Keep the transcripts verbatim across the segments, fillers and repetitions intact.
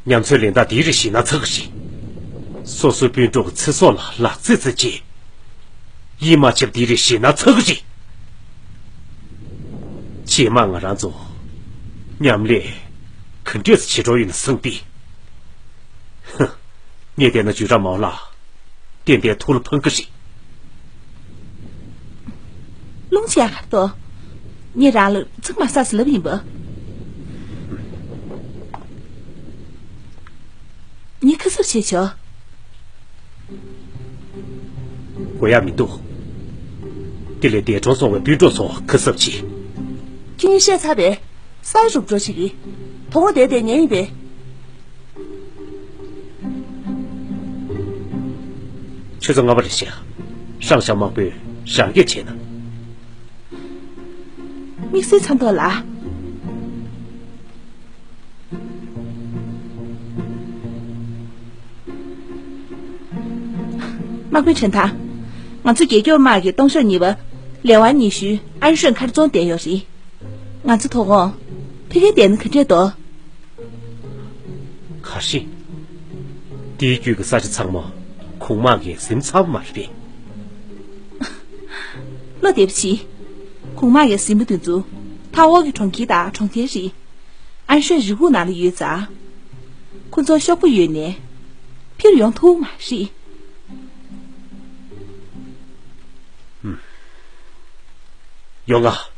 ཉམས་ཚོད་ལེན་སྟངས་འདི་རིགས་ཤེས་ན་ཚར་གི་རེད། སོ་སོའི་སྤུན་གྲོགས་ཀྱི་ཚེ་སྲོག་ལ་ལག་རྩིས་རྩིས་བྱེད། ཡིད་མ་ཆེས་པ་འདི་རིགས་ཤེས་ན་ཚར་གི་རེད། རྗེས་མ་ང་རང་ཚོ་མཉམ་ལས་ག་འདྲས་སེ་བྱེད་འགྲོ་ཡོད་ན་བསམ་པས། ཧ། ངས་བལྟས་ན་ཅུས་ཀྲང་མའོ་ལགས་ཏན་ཏན་ཐུགས་ལ་ཕངས་ཀྱི་རེད། རླུང་ཆེ་ཡག་ག་རེ་འདུག་ངས་རང་ལ་ཚིག་མ་ཟ་ཟེར་ལབ་ཡིན་པ། ངས་ཁ་གསབ་བྱས་ཆོག་དགོས་ཡག་མི་འདུག་དེ་ལས་འདས་གྲོངས་སོང་བའི་སྤུན་གྲོགས་ཚོ་ཁ་གསབ་བྱེད། ཁྱེད་གཉིས་བཤད་ཚར་བས། ས་ཡ་རུབ་འགྲོ་ཞིག་གིས། དོ་དགོང་དེར་བསྡད་ཉན་ཡིན་པས། ཆུ་ཚོད་ལྔ་པ་རེད་ཤག་ཧྲང་ཞའོ་དམག་དཔོན་རང་གིས་བྱས་ན། དམིགས་བསལ་ཚ་མདོག་ལ། དམག་དཔོན་ཁྲེན་ཐང་། ང་ཚོ་རྒྱལ་སྐྱོབ་དམག་གི་ཏོང་ཤོག་གཉིས་པ། ལས་དབང་ཉི་ཤུའི་ཨན་ཧྲོན་མཁར་རྫོང་བསྡད་ཡོད་རེད། ང་ཚོ་དོ་དགོང་ཕ་གིར་བསྡད་ན་ག་འདྲས་འདུག་ག་རེ། དེའི་རྒྱུད་ཀྱི་ས་ཆ་ཚང་མ་གུང་དམག་གིས་ཟིན་ཚར་བ་མ་རེད་པས། བློ་བདེ་པོ་བྱེད། གུང་དམག་གིས་ཟིན་པ་དེ་ཚོ་མཐའ་འོག་གི་གྲོང་ཁྱེར་དང་གྲོང་རྡལ་རེད། ཨན་ཧྲོན་རི་ཁུག་ནང་ལ་ཡོད་ཙང་། ཁོ་ཚོར་ཤོག་བུ་ཡོད་ནའི་འཕུར་ཡོང་ཐུབ་མ་རེད། ཡོང་ང་།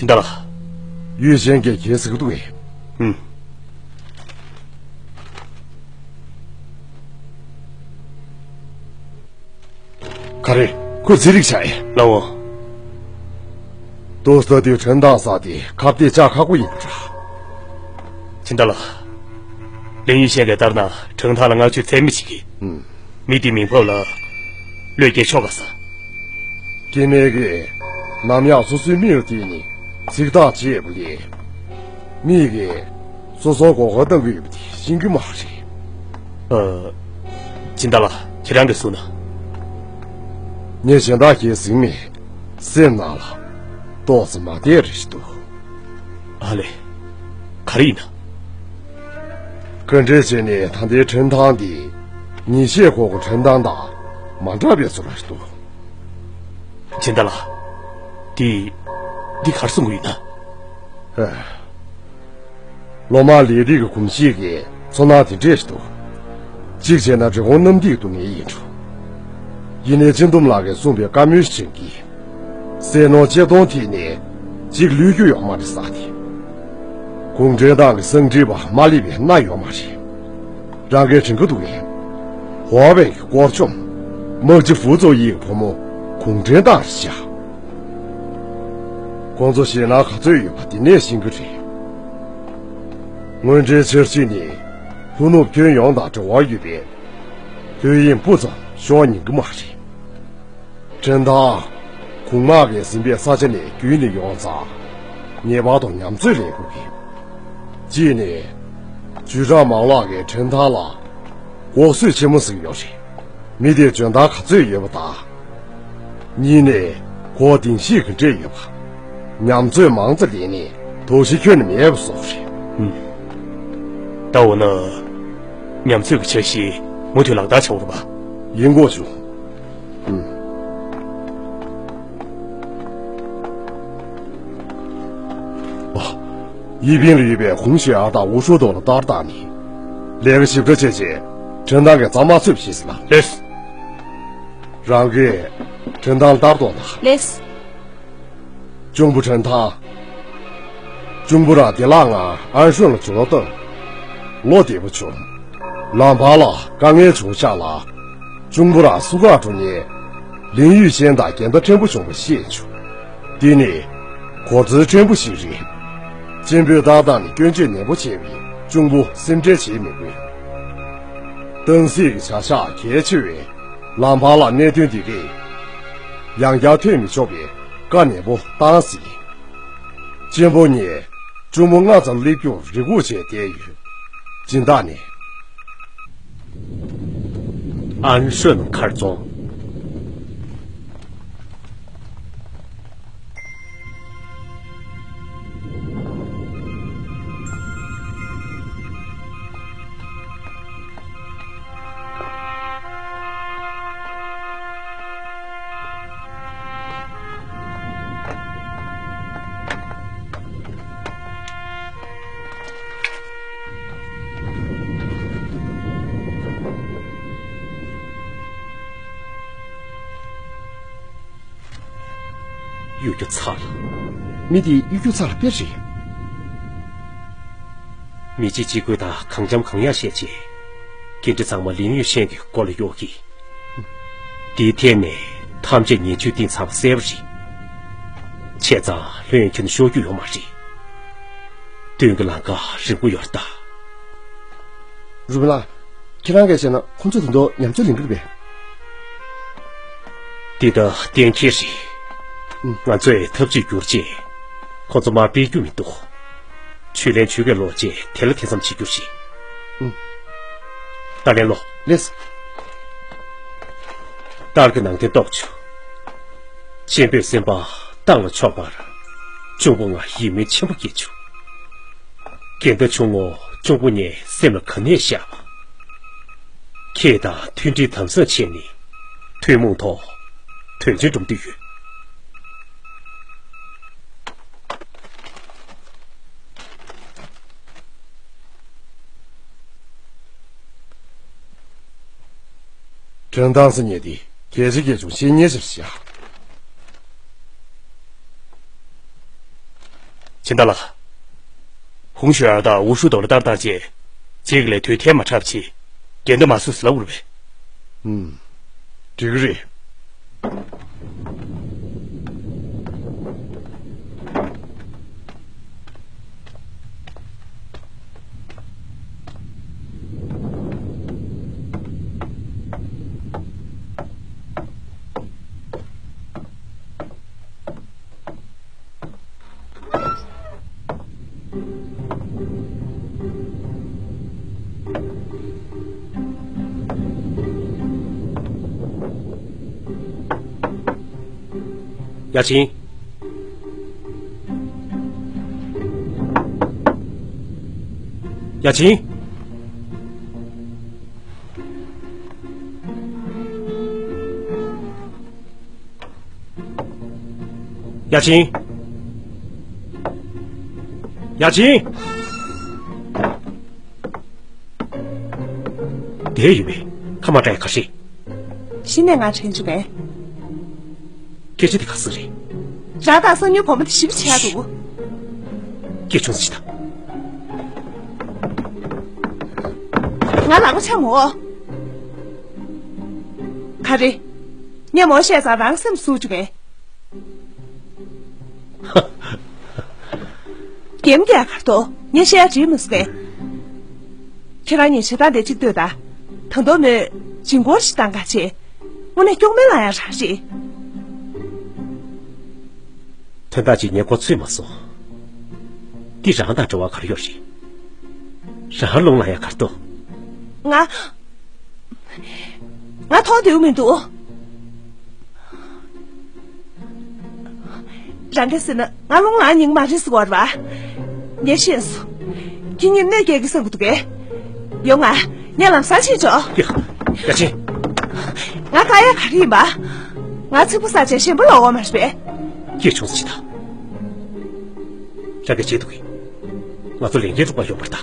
ཕྱིན་ད་ལ། ཡུས་ཞན་གྱིས་གལ་སྲིད་འདུག་གས། ཨུམ། ག་རེ། ཁོས་རྩིས་རིག་བྱས། ལའོ། ཏོག་ཙམ་དུས་ཁྲིན་ཐང་ས་དེ་ཁ་གཏད་བཅག་ཁག་པོ་ཡིན་པ་འདྲ། ཕྱིན་ད་ལ། ལིན་ཡུས་ཞན་གྱིས་ལྟར་ན་ཁྲིན་ཐང་ལ་བརྔ་བཅུད་ཚད་མེད་ཅིག་གིས། ཨུམ། མི་དེའི་མིང་ཕབ་ལ། བློས་འགེལ་ཆོག་ག་ས། སྐྱེ་དམན་གྱིས་ནམ་ཡང་སོ་སོའི་མིང་ལ་བརྟེན་ནས་ཚིག་ཐག་བཅད་པ་ལས། མིག་གིས་སོ་སོར་གོ་བ་གཏང་གི་ཡོད་པ་དེ་ཤེས་ཀྱི་མ་རེད། ཨ། ཕྱིན་ད་ལ་ཁྱེད་རང་གིས་གསུངས་ན། ངས་གཞན་དག་གིས་ཟིན་མེད། སེམས་ནང་ལ་ཏོག་ཙམ་མ་བདེ་རེ་ཞིག་འདུག་ཨ་ལས། ག་རེ་ཡིན་ན། ག་འདྲས་བྱས་ནས་ད་ལྟའི་ཁྲིན་ཐང་འདི་ཉིན་ཤས་གོང་གི་ཁྲིན་ཐང་དང་མ་འདྲ་བའི་བཟོ་འདྲ་ཞིག་འདུག་ཕྱིན་ད་ལ། འདི། འདི་ག་རེ་གསུང་གི་ཡོད་ན། ཧ། ལོ་མང་ལས་རིགས་ཀྱི་གོམས་གཤིས་ཀྱི་ཚོར་སྣང་དེ་འདྲས་ཤིག་འདུག་གཅིག་བྱས་ན་འབྲི་གུང་གནམ་ཐིག་སྡུག་བསྔལ་ཡིན་འགྲོ། ཡིན་ནའི་སྤྱི་འདོམས་ལགས་ཀྱིས་གསུངས་པའི་བཀའ་མོལ་བྱེད་ཀྱིས། བསམ་མནོ་ཆེ་མཐོང་ཐད་ནས་གཅིག་ལུས་རྒྱུ་ཡོད་མ་རེད་ས་དེ། གུང་ཁྲན་ཏང་གི་གསང་འགྲེལ་པ་མ་སླེབས་པའི་གནའ་ཡོད་མ་རེད། རང་གིས་དྲན་གྱི་འདུག་གས། ཧོ་པན་གྱི་སྐོར་གཅོང་། དམག་སྤྱི་ཧྥུའུ་ཙོའུ་ཡི་བུ་མོ་གུང་ཁྲན་ཏང་རེད་ཤག་ཁོང་ཚོ་ཞེད་སྣང་ག་ཚོད་ཡོད་པ་དེ་ནས་ཤེས་ཀྱི་རེད། དངོས་འབྲེལ་འཆར་གཞི་ནི་ལྷོ་ནུབ་ཁྱོན་ཡོངས་དང་འབྲེལ་བ་ཡོད་པས། ལྷོད་གཡེང་སྤུ་ཙམ་ཤོར་ཉན་གྱི་མ་རེད། ཁྲིན་ཐང་གུང་དམག་གིས་ཟིན་པའི་ས་ཆ་ནས་བརྒྱུད་ནས་ཡོང་ཙང་། ངེས་པར་དུ་ཉམས་ཚོད་ལེན་དགོས་ཀྱི། གཅིག་ནས། ཅུས་ཀྲང་མའོ་ལགས་ཀྱིས་ཁྲིན་ཐང་ལ་འགོག་སྲོལ་ཆེན་མོ་ཟིག་ཡོད་རེད། མི་དེར་འཇོན་ཐང་ག་ཚོད་ཡོད་པ་དང་། གཉིས་ནས། གོ་བདེ་ཤེས་ག་འདྲས་ཡོད་པ། ཉམས་ཚོད་མང་ཙམ་ལེན་ནས་དོགས་གཞི་ཁྱོན་ནས་མེད་པ་བཟོ་གི་རེད། ཨུམ། ད་འོ་ན། ཉམས་ཚོད་ཀྱི་འཆར་གཞི་མུ་མཐུད་ལག་བསྟར་བྱ་འོ་ར་པ། ཡིན་དགོས་བྱུང་། ཨུམ། ཨ། ཡི་པིན་ལ་ཡོད་པའི་གུང་ཞུས་ཨར་དང་ཝུ་ཧྲུའུ་ཏོ་ལ་ལྟ་བར་བཏང་ནས། ལས་ཀ་ཞིབ་ཕྲ་བྱས་རྗེས་ཁྲིན་ཐང་གི་གཙང་མ་ཚུད་པ་བྱེད་ཟེར་ལ། ལེགས། རང་གིས་ཁྲིན་ཐང་ལྟ་རྟོག་དང་། ལེགས། གཅུང་པོ་ཁྲིན་ཐང་། གཅུང་པོ་རང་བདེ་བླག་ངང་ཨན་ཧྲོན་ལ་འབྱོར་བཏང་། ལོ་བདེ་པོ་བྱུང་། ལམ་བར་ལ་དཀའ་ངལ་བྱུང་ཤག་ལ། གཅུང་པོ་རང་སུ་ཁག་འགྲོ་ནས་ལིན་ཡུས་ཤན་དང་འགལ་ཟླ་ཕྲན་བུ་བྱུང་བ་ཤེས་བྱུང་། འདི་ནི་གོ་ཚོད་ཕྲན་བུ་ཞིག་རེད། གཅེན་པོས་ལྟ་སྟངས་ནི་སྐྱོན་བརྗོད་ནན་པོ་བྱས་པས་གཅུང་པོ་སེམས་ཁྲལ་བྱེད་མི་དགོས། ཏང་སྲིད་ཀྱི་བྱ་གཞག་གལ་ཆེ་བས་ལམ་བར་ལ་གནད་དོན་འདི་གས་ཡང་བསྐྱར་ཐོན་མི་ཆོག་པའི་བཀའ་ནན་པོ་བཏང་ཟིན། གཅེན་པོ་ངས་གཅུང་མོ་ལྔ་ཙམ་སླེབས་རྒྱུར་རེ་སྒུག་བྱས་བསྡད་ཡོད། སྦྱིན་བདག་ནས། ཨན་ཧྲོན་མཁར་རྫོང་། གཡོ་སྒྱུ་ཚར་ལ། མི་དེ་གཡོ་སྒྱུ་ཚར་ལ་དཔེ་རེད། མི་གཅིག་གཅིག་རྐུན་དང་གང་འཇམ་གང་ཡག་བཤད་རྗེས། འགན་འཁྲི་ཚང་མ་ལིན་ཡུས་ཤན་གྱི་མགོ་ལ་གཡོགས་ཀྱིས། དེའི་ཐད་ནས་ཐམས་ཅད་ཉེས་ཆད་གཏིང་ཚང་བ་གསལ་པོ་རེད། བྱས་ཙང་ལྷོད་ཡངས་ཁྱོན་ནས་ཤོར་རྒྱུ་ཡོད་མ་རེད། དོན་གྱི་ལམ་ཁ་རིང་པོ་ཡོད་རེད་ད། རུ་མི་ལགས། ཁྱེད་རང་གིས་བྱས་ན་ཁོང་ཚོས་དེ་འདྲ་ཉམས་ཚོད་ལེན་གྱི་རེད་པས། འདི་ད་གཏན་འཁེལ་རེད། ཨུམ། ང་ཚོས་ཐབས་ཇུས་བསྒྱུར་རྗེས། ཁོང་ཚོ་མར་སྤེལ་རྒྱུ་མི་འདུག་ཆུ་ལེན་ཆུ་གས་ལོག་རྗེས་དེ་ལ་དེ་ཙམ་བྱེད་རྒྱུ་རེད། ཨུམ། ད་ལན་ལོག་ལེས། ཏཱ་ལའི་གི་ནང་རྟེན་རྟོགས་བྱུང་། གཅེན་པོས་སེམས་པ་གཏིང་ལ་ཕྱོགས་པར། གཅུང་པོ་ང་ཡིད་སྨོན་ཆེན་པོ་སྐྱེས་བྱུང་། རྒན་དར་ཆུང་ངུ་གཅུང་པོ་ངའི་སེམས་ལ་ག་ནས་ཤར་བ། ཁྱེད་དང་མཐུན་སྒྲིལ་དམ་བཟང་བྱས་ནས། ཐུན་མོང་ཐོག་དོན་ཆེན་སྒྲུབ་འདོད་ཡོད། ཁྲིན་ཏང་སི་ཉེ་དེ་གལ་ཆེ་གལ་ཆུང་ཤེས་ཉེ་ཞིག་བྱ། ཕྱིན་ད་ལ། ཧུང་ཞོ་ཡ་དང་ཝུ་ཧྲུའུ་རྡོ་ལ་ལྟར་བཏང་རྗེས། རྗེས་ཀྱི་ལས་དོན་ཐད་མ་འཁྲབ་ཆེད། འགལ་ཟླ་མ་བཟོས་ཟེར་ལབ་དགོས་རེད་པས། ཨུམ། འགྲིག་གི་རེད། ཡ་ཆིན། ཡ་ཆིན། ཡ་ཆིན། ཡ་ཆིན། དེ་ཡིན་པས་ཁ་མ་བྲལ་ག་ཤེད། གཞི་ནས་ང་དྲན་བྱུང་བས། སྐད་ཆ་དེ་ག་ཟེ་རེད། རང་དང་སང་ཉིན་བུ་མོ་དེ་ཞིབ་ཆེ་འདུག་སྐད་ཆུང་ཙམ་བྱེད་དང་། ང་ལག་པ་འཆང་མོ། ག་རེ། ངས་མོ་བཤད་ཙང་རང་སེམས་ཟུག་བཅུག་མེད། རྒྱན་རྒྱག་གར་ཐོག་ངས་བཤད་ཡ་བྲིས་མི་སྲིད་པས། ཁྱེད་རང་གཉིས་བྱེད་སྟངས་དེ་གཅིག་ལྟོས་དང་། ད་དུང་མོས་ཇིང་གོར་ཞིག་བཏང་ག་བྱེད། དངོས་གནས་སྐྱོག་མེ་ལ་ཡང་རང་རེད། དོན་དག་ཅིག་ངས་གོ་ཚོད་མ་སོང་། འདི་རང་དང་འབྲེལ་བ་ག་རེ་ཡོད་རེད། རང་རླུང་ལངས་ཡ་གར་ཐོག་ང་། ང་མཐོང་བདེ་བོ་མི་འདུག་རང་གིས་ཟེར་ན་ང་རླུང་ལངས་ཉན་གི་མ་རེད་ཟེར་བ་རེད་པ། ངས་ཤེས་སོང་། ཁྱེད་གཉིས་གནོད་སྐྱེལ་གི་བསམ་གི་འདུག་གས། ཡོང་ང་། ངས་ལམ་སང་ཕྱིན་ཆོག་ཡ། ཡ་ཆིན། ང་དཀའ་ཡ་ག་རེ་ཡིན་པ། ང་ཚིག་པ་ཟ་བྱས་ཞེན་པ་ལོག་འོང་མ་རེད་པས། སྐད་ཆུང་ཙམ་བྱེད་དང་། རང་གིས་བྱེད་ཐུབ་གི། ང་ཚོ་ལས་འགན་སྒྲུབ་པ་ཡོང་བར་ད།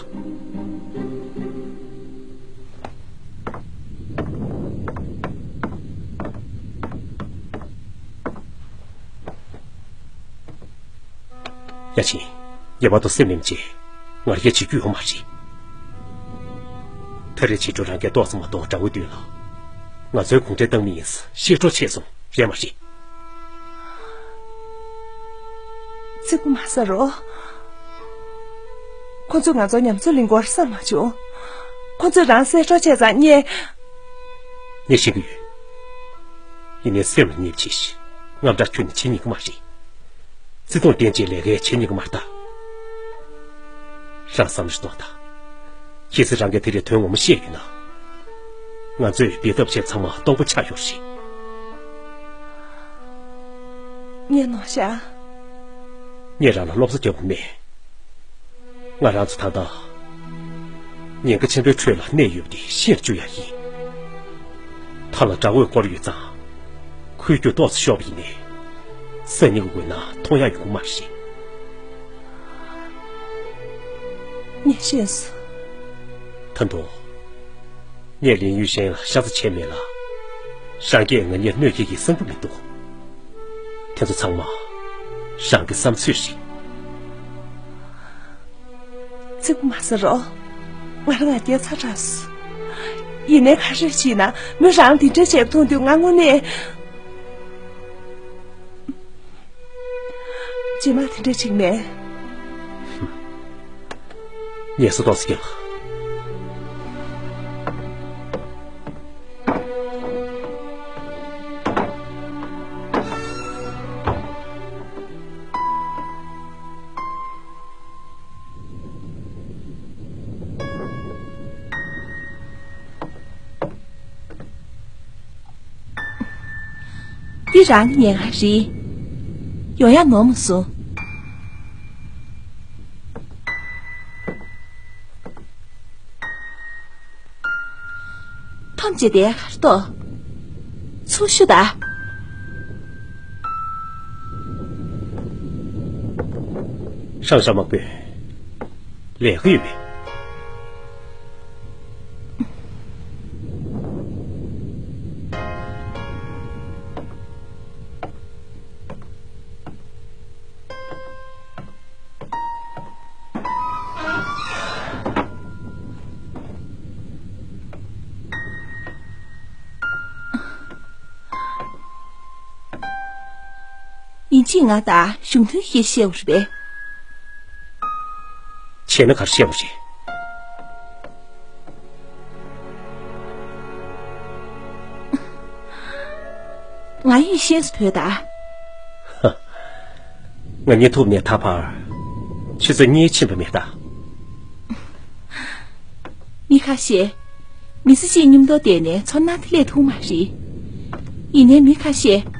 ཡ་ཆིན། ངས་མ་གཏོགས་སེམས་ནེམ་བྱས། ང་རྒྱལ་བྱེད་རྒྱུ་ཡོད་མ་རེད། ད་རེས་ཕྱི་དྲོ་རང་གིས་ཏོག་ཙམ་མ་གཏོགས་དགྲ་བོའི་མདུན་ལ། ང་ཚོའི་གུང་ཁྲན་ཏང་མི་ཡིན་ཟེར་བཤད་གྲོགས་བྱས་སོང་རེད་མ་རེད། ཚིག་པ་མ་ཟ་རོགས། ཁོ་ཚོས་ང་ཚོ་ཉམས་ཚོད་ལེན་དགོས་བསམ་མ་བྱུང་། ཁོ་ཚོས་རང་བསད་གྲོགས་བྱས་ཙང་ངས། ངས་ཤེས་ཀྱི་ཡོད། ཡིན་ནའི་སེམས་ལ་ཉེས་པ་བྱས་ཤིག་དངངས་སྐྲག་ཁྱོན་ནས་བྱེད་ཉན་གི་མ་རེད། བརྩེ་དུང་བརྟན་ཅིང་ལས་ཀའི་བྱེད་ཉན་གི་མ་རེད་ད། རང་བསམ་བློ་གཏོང་དང་། གལ་སྲིད་རང་གིས་དེ་རིང་དོན་ངོ་མ་ཤེས་ཡོད་ན། ང་ཚོས་འབད་ཐབས་བྱས་ཚང་མ་སྟོང་པ་ཆགས་ཡོད་རེད། ངས་ནོར་བཞག་ངས་རང་ལ་སློབ་གསོ་རྒྱག་དགོས་མེད། ང་རང་ཚོ་ད་ལྟ་ཉེན་ཁ་ཆེན་པོའི་ཁྲོད་ལ་གནས་ཡོད་པ་དེ་ཤེས་རྒྱུ་ཡང་ཡིན། ཐང་ལ་དགྲ་བོས་བསྐོར་ཡོད་ཙང་། ཁོའི་རྒྱུ་ཏོག་ཙམ་ཤོར་བ་ཡིན་ནའི། སང་ཉིན་གྱི་འོད་སྣང་མཐོང་ཡག་ཡོང་གི་མ་རེད། ངས་ཤེས་སོང་། ད་དུང་། ངས་ལིན་ཡུས་ཤན་ལ་ཤ་ཚ་བྱས་མེད་ལ། རང་གིས་ང་གཉིས་གནོད་སྐྱེལ་གྱི་བསམ་གྱི་མི་འདུག་དེ་ཚོ་ཚང་མ། རང་གི་བསམ་ཚོད་རེད། ཚིག་པ་མ་ཟེར་རོགས། ང་རང་ང་རྒྱལ་ཚ་དྲགས་སོང་། ཡིན་ནའི་ཁ་ཧྲེ་བྱས་ན་མོས་རང་དེ་འདྲ་བྱས་པ་མཐོང་དུས་ང་དངོས་གནས། རྗེས་མ་དེ་འདྲ་བྱེད་ཀྱི་མེད། ངལ་གསོ་ཏོག་ཙམ་རྒྱག། འདི་རང་གི་ཉལ་ཁང་རེད། ཡོང་ཡག་ནོར་མ་སོང་། ཐོམ་བྱས་བསྡད་ཡག་ག་རེ་འདུག་ཚུར་ཤོག་ད། ཧྲང་ཧྲང་དམག་དཔོན། ལས་ཀ་ཡོད་པས། ཡིན་གཅིག་ང་དང་གཞུང་དོན་བཤད་བཤད་པ་རེད་པས། བྱས་ན་ག་རེ་བཤད་པ་རེད། ང་ཡིས་ཤེས་སུ་བོས་ད། ང་གཉིད་ཐུབ་ནས་ད་བར་ཆུ་ཚོད་གཉིས་ཕྱིན་པ་མེད་ད། མི་ཁ་ཤས་མི་ཚེ་གཅིག་མཉམ་དུ་བསྡད་ནས་ཚོར་སྣང་དེ་སླེབས་ཐུབ་མ་རེད། ཡིན་ནའི་མི་ཁ་ཤས་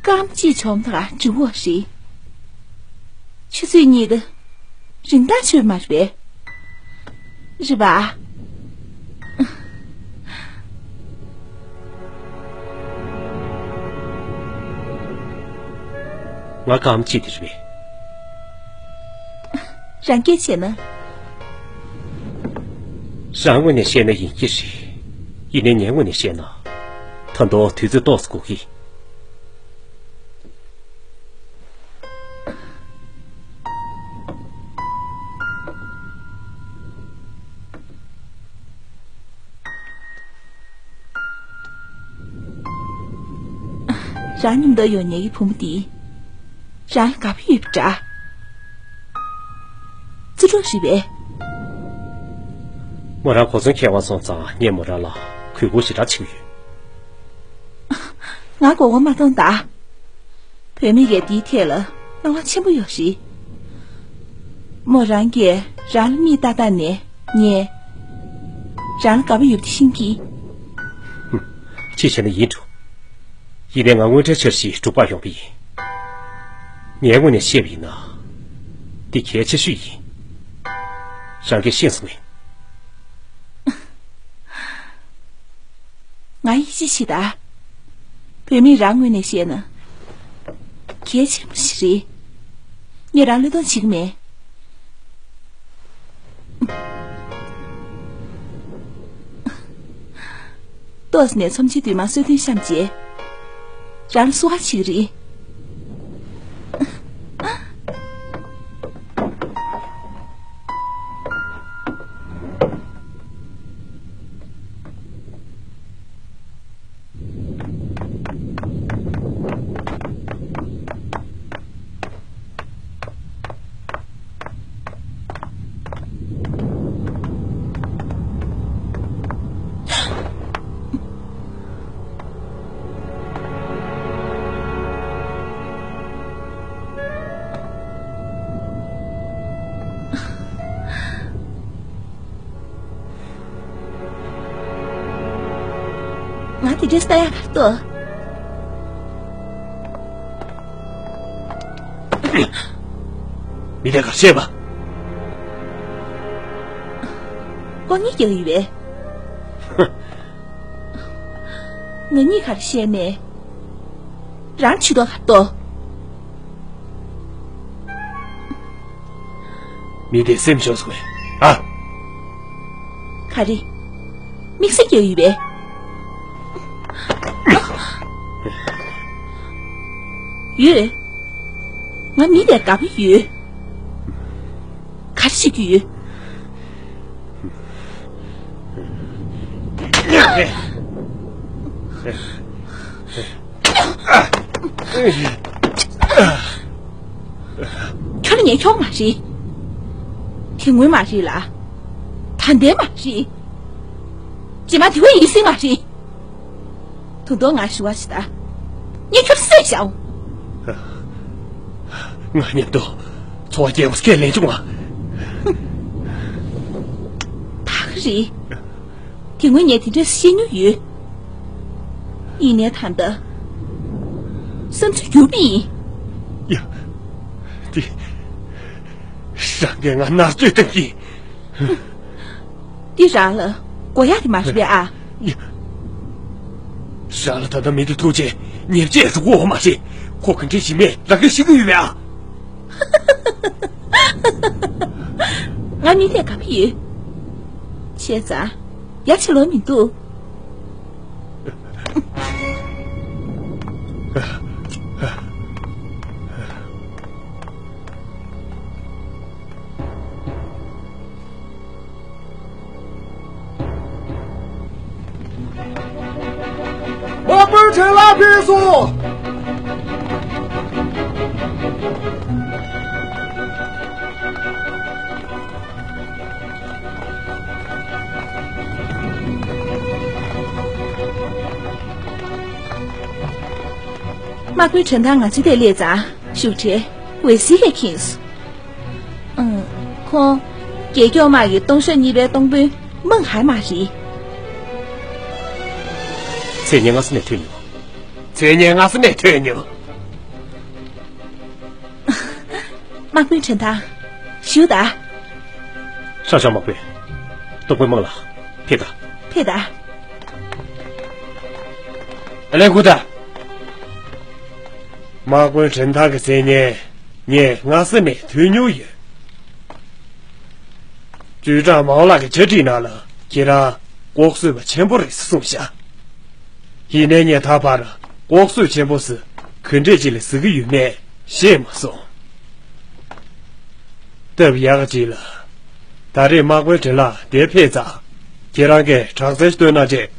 སྐར་མ་གཅིག་བྱུང་ད་འགྲིག་པ་རེད། ཆུ་ཚོད་གཉིས་ད་རིན་ཐང་ཆོད་མ་རེད་པས། རེད་པ། ང་གམ་ཅི་དེ་རེད། རང་སྐད་བྱས་ན། རང་ངོས་ནས་བཤད་ན་ཡིན་གྱི་རེད། ཡིན་ནའི་ངའི་ངོས་ནས་བཤད་ན། ད་དུང་དུས་ཚོད་ཏོག་ཙམ་འགོར་གི། རང་མཉམ་དུ་ཡོང་ཉེ་གི་བུ་མོ་འདི། རང་ལ་དགའ་པོ་ཡོད་པ་འདྲ། རྩེ་གྲོགས་རེད་པས། མོ་རང་གོ་མཚོན་མཁས་པ་སོང་ཙང་ངས་མོ་རང་ལ་གུས་བཀུར་ཞེ་དྲག་བྱེད་ཀྱི་ཡོད། ང་མགོ་སྐོར་མ་གཏོང་ད། བུད་མེད་ཀྱིས་འདིའི་ཐད་ལ་སྣང་བ་ཆེན་པོ་ཡོད་རེད། མོ་རང་གིས་རང་ལ་མིག་ལྟ་ལྟ་ནས་ངས་རང་ལ་དགའ་པོ་ཡོད་པ་དེ་ཤེས་ཀྱི། ཧུམ། ཅི་བྱས་ན་ཡིན་འགྲོ། ཡིན་ནའི་ང་དངོས་འབྲེལ་འཆར་གཞི་སྒྲུབ་པར་ཡོང་པ་ཡིན། ངའི་ངོས་ནས་བཤད་པ་ཡིན་ན། འདི་གལ་ཆེ་ཤོས་ཡིན། རང་གིས་ཤེས་སོང་ངས། ང་ཡིད་ཆེས་བྱེད་ད། བུད་མེད་རང་ངོས་ནས་བཤད་ན། གལ་ཆེན་པོ་ཞིག་རེད། ངས་རང་བློས་གཏོང་བྱེད་ཀྱི་མེད། ཏོག་ཙམ་ནས་ཚོམས་ཆེན་དུས་མ་གསོལ་སྟོན་བཤམས་རྗེས། རང་ལ་བསུ་བ་བྱེད་ཀྱི་རེད། ང་དེ་འདྲའི་ལྟ་ཡག་ག་རེ་འདུག་མི་དེ་ག་རེ་བྱས་པ། ཁོ་གཉིས་ཀྱི་ཡིན་པས། ང་གཉིས་ག་རེ་བཤད་ནས། རང་ཆུ་ཏོག་ག་རེ་འདུག་མི་དེ་སེམས་ཤོར་སོང་བས། ཨ། ག་རེ། དམིགས་བསལ་སྐྱོ་ཡོད་པས། ཡོད། ང་མི་དེར་དགའ་པོ་ཡོད། ག་རེ་བྱེད་རྒྱུ་ཡོད། ཁྱོད་ལ་ངས་ཁྱོག་མ་རེད། དེ་སྔོན་མ་རེད་ལ། ད་ལྟའི་མ་རེད། རྗེས་མ་དེ་བས་ཡིན་སྲིད་མ་རེད། ད་དུང་ང་ཞུ་བ་ཞིག་ད། ངས་ཁྱོད་བསད་བཞག་ང་མཉམ་དུ་འཚོ་བ་སྐྱེལ་བ་སྐད་ལེན་བྱུང་ང་། ད་ག་རེད། དེ་སྔོན་ངས་དེ་འདྲ་བཤད་མྱོང་ཡོད། ཡིན་ནའི་ད་ལྟ་བསམ་ཚུལ་འགྱུར་བ་ཡིན། ཡ། དེ། རང་གིས་ང་མནར་གཅོད་བཏང་གི། འདི་རང་ལ་དགོས་ཡག་དེ་མ་རེད་པས་ཨ། ཡ། རང་ལ་ད་ལྟ་མི་དེ་ཐུག་རྗེས་ཉེས་ཆད་རུ་དགོས་མ་རེད། ཁོ་ག་འདྲ་ཞིག་མེད་རང་གིས་ཤེས་ཀྱི་ཡོད་པས་ཨ། ང་མི་དེ་དགའ་པོ་ཡོད། བྱས་ཙང་ཡ་ཆེ་ལོ་མི་འདུག་དམག་དཔོན་ཁྲེན་ལགས་ཕེབས་སོང་། དམག་དཔོན་ཁྲེན་ཐང་ང་ཚོའི་ཐད་སླེབས་ཙང་བཞུགས་གྲལ་ཝེ་སི་ཡས་ཁེངས་སོང་། ཨང་། ཁོང་རྒྱལ་སྐྱོང་དམག་གི་ཏོང་ཤོ་གཉིས་པའི་སྟོང་དཔོན་མེང་ཧའེ་མ་རེད། མཚན་སྙན་སྔ་ས་ནས་ཐོས་མྱོང་། མཚན་སྙན་སྔ་ས་ནས་ཐོས་མྱོང་། དམག་དཔོན་ཁྲེན་ཐང་། བཞུགས་དང་། ཧྲང་ཧྲང་དམག་དཔོན། སྟོང་དཔོན་མེང་ལགས། ཕེབས་དང་། ཕེབས་དང་། ཨ་ལན་ཁུ་ད། དམག་དཔོན་ཁྲེན་ཐང་གི་མཚན་སྙན་ངས་སྔ་ས་ནས་ཐོས་མྱོང་ཡོད། ཅུས་ཀྲང་མའོ་ལགས་ཀྱིས་བཅར་འདྲི་གནང་ལ་ཁྱེད་རང་ལྐོག་གསོད་པ་ཆེན་པོ་རེད་ཟེར་གསུངས་ཤག་ཡིན་ནའི་ངས་ད་བར་ལྐོག་གསོད་ཆེན་པོ་ཟེར་ག་འདྲས་ཅིག་ལ་ཟེར་གྱི་ཡོད་མེད་ཤེས་མ་སོང་། སྟབས་ཡག་ཅིག་ལ། ད་རེས་དམག་དཔོན་ཁྲེན་ལགས་འདིར་ཕེབས་ཙང་། ཁྱེད་རང་གིས་དྲག་རྩལ་སྟོན་གནང་རྗེས།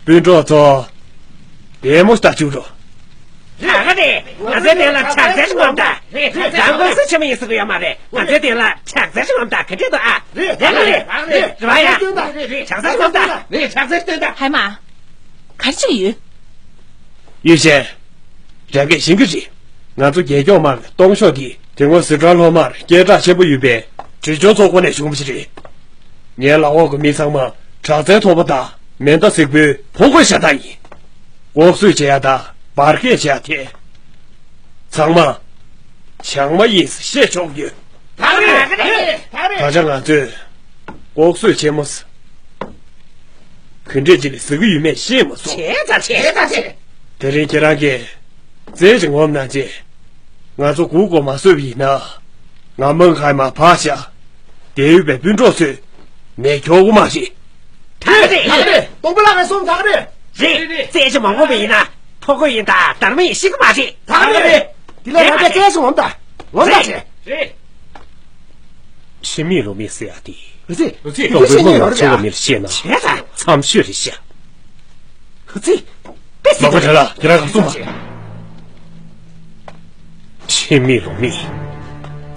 སྤུན་གྲོགས་ཚོ། བདེ་མོ་ལྟ་བཅུག་རོགས། ད་ག་རེད། ང་ཚོའི་སྟེང་ལ་དྲག་རྩལ་ཞིག་ངོམ་དང་། རང་དགོས་སུ་ཆེ་མོ་ཡིན་ཟེར་གི་ཡོད་མ་རེད། ང་ཚོའི་སྟེང་ལ་དྲག་རྩལ་ཞིག་ངོམ་དང་ག་འདྲས་འདུག་ཨ། རེད་ག་རེད། རེད་བ་ཡ། དྲག་རྩལ་ཞིག་ངོམ་དང་། རེད་དྲག་རྩལ་ཞིག་སྟོན་དང་། ཧའེ་མ། ག་རེ་བྱེད་ཀྱི་ཡོད། ཡུས་ཅན། རང་གིས་ཤེས་ཀྱི་རེད། ང་ཚོ་རྒྱལ་སྐྱོང་དམག་ཏོང་ཤོ་གིས་དེ་སྔོན་ཟི་ཁྲོན་སློབ་མར་སྐད་གྲགས་ཆེན་པོ་ཡོད་པའི་བྲིས་ཆུང་ཚོགས་པ་ནས་བྱུང་བ་ཞིག་རེད། ངའི་ལག་འོག་གི་མི་ཚང་མ་དྲག་རྩལ་མཐོ་པོ་དང་མེ་མདའ་གཟིགས་པོའི་ཕོ་རྒོད་ཤ་སྟག་ཡིན། ལྐོག་གསོད་བྱེད་ཡ་དང་འབར་གས་བྱེད་ཡ་དེ། ཚང་མ་བྱང་མ་ཡིན་ཟེར་བཤད་ཆོག་ཡོད། ད་རེད། ད་རེད། ད་ཆ་ང་ཚོས་ལྐོག་གསོད་ཆེན་མོ་ཟེར། ག་འདྲས་ཅིག་ལ་ཟེར་གྱི་ཡོད་མེད་ཤེས་མ་སོང་། བྱས་ཙང་བྱས་ཙང་བྱས། དེ་རིང་ཁྱེད་རང་གིས་རྩལ་ཅིག་ངོམ་གནང་རྗེས། ང་ཚོ་མགོ་སྐོར་མ་བཟོས་པ་ཡིན་ན། ང་མེང་ཧའེ་མར་བག་བཞག་དེར་ཡོད་པའི་སྤུན་གྲོགས་ཚོས་ངས་འཁྱོག་གི་མ་རེད། ད་རེད། ད་རེད། སྟོང་པ་ལགས་ཀྱིས་གསུངས། ད་རེད། རེད། རྩལ་ཅིག་མ་ངོམ་པ་ཡིན་ན་ཕོ་རྒོད་ཡིན་དང་སྡར་མ་ཡིན་ཤེས་ཀྱི་མ་རེད། ད་རེད། དེ་ལས་ང་ཚོས་རྩལ་ཅིག་ངོམ་དང་། ངོམ་དང་བྱས། རེད། ཁྲི་མིག་ལོ་མིག་ཟེར་ཡ་དེ། ཨ་ཙི། སྟོང་པའི་མིག་ལ་ཚོར་བ་མེད་ལ་བཤད་ན་བྱས་ཙང་། འཚམ་ཤོས་རེད་ཤག་ཨ་ཙི། དཔེ་མ་དགའ་དྲ་ལ་ཁྱེད་རང་ག་གསུངས་པ། ཁྲི་མིག་ལོ་མིག་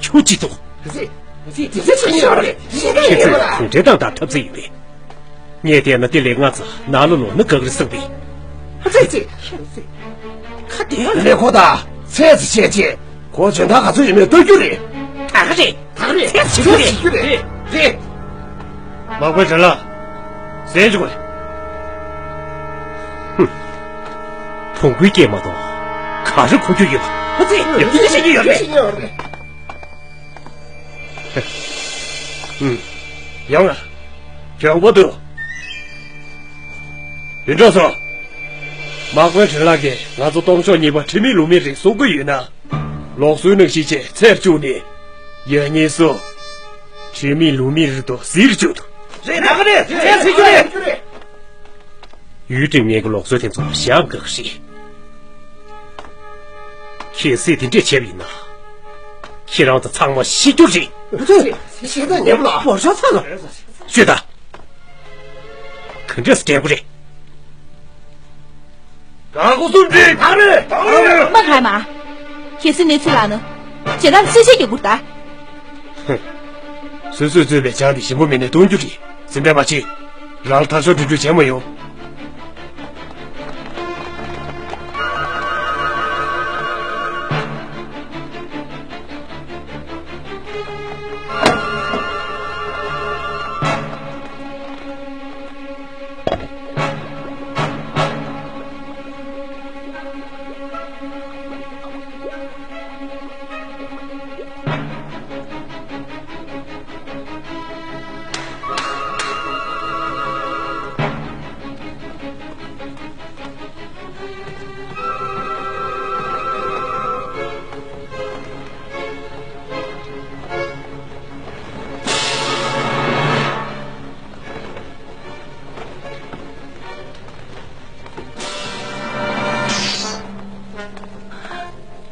ཁྱོད་ཅི་འདུག་ཨ་ཙི། ཨ་ཙི། དེ་ཚོ་ཆོས་ཉིད་རེད། ཁྱེད་ཚོས་གུང་ཁྲན་ཏང་དང་འཐབ་རྩིས་ཡོད་པས། ངས་བལྟས་ན་དེ་ལས་ང་ཚོ་ནང་ལ་ལོག་ན་དགའ་གི་རེད་བསམ་པས། ཨ་ཙི་ཙི། ཁ་བདེ་ཡོད་ལས་ཁོ་ད་ཚེ་ཙི་བཤད་ཅེས་ཁོ་འཇོན་ཐང་ག་ཚོད་ཡོད་མེད་ལྟ་རྒྱུ་རེད། ད་ག་རེད། ད་ག་རེད། ཚེ་ཙི་བྱེད་རྒྱུ་རེད། རེད། རེད། མ་དགོས་དྲན་ལ། ཟས་འཇུག་པ་རེད། ཧུམ། བོང་བུའི་སྐད་མ་གཏོགས་ག་རེ་གོ་རྒྱུ་ཡོད་པ། ཨ་ཙི། ཡ། དེ་འདྲ་བཤད་རྒྱུ་ཡོད་རེད། ཡོད་རེད། ཧུམ། ཡང་ལ། གྱོང་པོ་འདུག་སྤུན་གྲོགས་ཚོ། དམག་དཔོན་ཁྲེན་ལགས་ཀྱིས་ང་ཚོ་སྟོང་ཕྱོགས་གཉིས་པ་ཁྲི་མིག་ལུག་མིག་རིགས་བཟོ་གི་ཡོད་ན། ལོག་སུའི་ནང་བཞིན་བྱས་ཚེར་བཅུག་ནས། ཡ་གཉིས་སུ། ཁྲི་མིག་ལུག་མིག་རིགས་དུ་གཟིར་བཅུག་ཐུབ། རེད། ད་ག་རེད། ཚེར་ཚེར་རྒྱུ་རེད། ཡུས་ཀྲིང་ངེད་ཀྱི་ལོག་སུའི་དེ་ཚོ་བཞག་དགོས་ཀྱི་རེད། གལ་སྲིད་དེ་འདྲས་བྱས་པ་ཡིན་ན། ཁྱེད་རང་ཚོ་ཚང་མ་ཤི་རྒྱུ་རེད། ཤི་ད་ཉེ་པོ་ལ་བོར་ཤ་ཚ་ལ། ཤོད་ད། ག་འདྲས་སེ་འདྲེན་དགོས་རེད། ག་གོ་སུམ་འདྲེན་ག་རེད། ག་རེད། མ་ག་མ། གལ་སྲིད་གནས་ཚུལ་ལ་ནི། ཇི་ལྟར་སེ་བྱེད་རྒྱུ་དགོས་ད། སོ་སོས་བཙོས་པའི་ཇ་འདི་ཞིམ་པོ་མེད་ནས་གཏོང་རྒྱུ་རེད། སེམས་ཁྲལ་མ་བྱེད། རང་ལ་ཐར་ཤོར་འགྲོ་རྒྱུ་བྱས་མ་ཡོང་།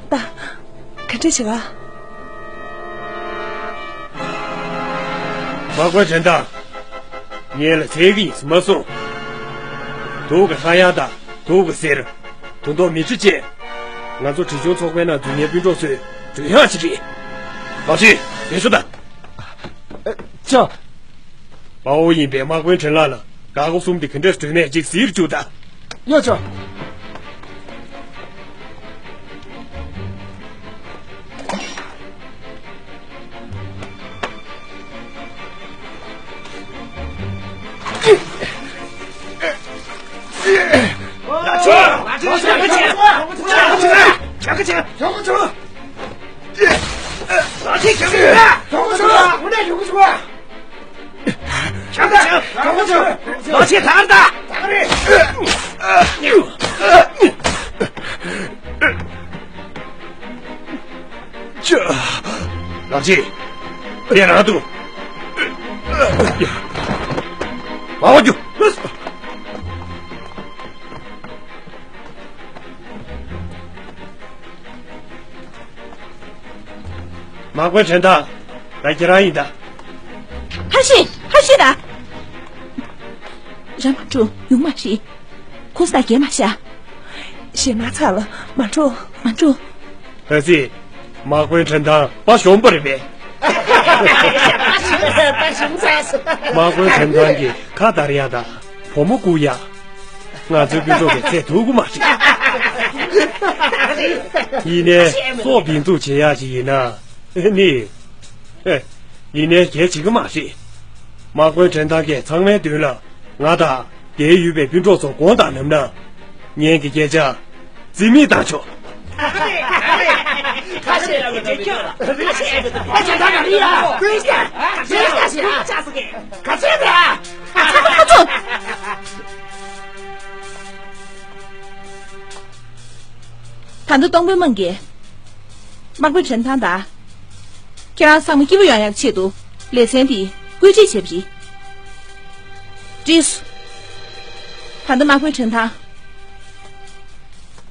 ད། ག་འདྲ་བྱེད་ག་དམག་དཔོན་དྲན་དང་། ངེད་ལ་འཚེར་གི་ཡིན་ཟེར་མ་སོང་། དུག་གི་ཧ་ཡང་དང་དུག་གི་གསེར། དུག་མདོག་མེ་ཁྲི་བཅས། ང་ཚོ་བྲེལ་ཆུང་ཚོགས་པའི་ནང་འཛུལ་ཉེན་སྤུན་གྲོགས་ཚོའི་སྒྲོན་ཡང་ཅིག་རེད། ལགས་སེ། ལས་ཤོག་དང་། ཅོ། དཔའ་བོ་ཡིན་པའི་དམག་དཔོན་ཁྲེན་ལགས་ལ་འགག་སྒོ་གསུམ་དེ་ག་འདྲས་སྒྲོལ་མེད་ཅིག་གཟིགས་རྒྱུ་དང་། ཡོད་ཆོག་ལགས་སེ། དེ་རང་དུ། མ་འོ་རྒྱུ། དམག་དཔོན་དྲན་དང་། ད་ཁྱེད་རང་ཡིན་ད། ཧ་ཤི། ཧ་ཤི་ད། ར་མ་འགྲོ། ཡོང་མ་ཤི། ཁོ་ས་རྒྱལ་མ་ཤ། ཞེ་མ་ཚ་ལ་མ་འགྲོ། མ་འགྲོ། ད་སི། དམག་དཔོན་དྲན་དང་དཔའ་ཞོམ་པ་རེད་པས། དམག་དཔོན་དྲན་དང་གི་ཁ་དར་ཡ་དང་བུ་མོ་བཀུག་ཡ། ང་ཚོའི་སྤུན་གྲོགས་ཀྱི་ཚད་ཐུག་གི་མ་རེད། ཡིན་ནའི་སྲོག་སྡིགས་མཛུབ་བྱེད་ཡག་ཅིག་ཡིན་ན་ནི། ཨེ། ཡིན་ནའི་གལ་བྱེད་ཀྱི་མ་རེད། དམག་དཔོན་དྲན་ཐང་གིས་ཚང་མའི་མདུན་ལ་ང་དང་འདིར་ཡོད་པའི་སྤུན་གྲོགས་ཚོ་དགོངས་དག་ལབ་ན། ངེད་ཀྱི་སྐད་ཆ་རྩིས་མེད་བཏང་ཆོག་ཁ་ཤས་ལ་འདྲེ་ཁྱོད་ལ་ཁ་ཤས་ཨེ་བེ་ཏོ་ཁ་ཤས་ད་ད་རི་ཡ་ཀུན་ཤ་ཀུན་ཤ་ཤ་ཤ་ཀ་ཤས་ད། ད་ལྟ་སྟོང་དཔོན་དམངས་ཀྱིས་དམག་དཔོན་དྲན་ཐང་དང་། ཁྱེད་རང་ཚང་མ་སྐྱིད་པོ་ཡོང་ཡག་ཆེད་དུ་ལེ་ཚན་འདི་བཀོད་སྒྲིག་བྱས་པ་རེད། བྲིས་སོ། ད་ལྟ་དམག་དཔོན་དྲན་ཐང་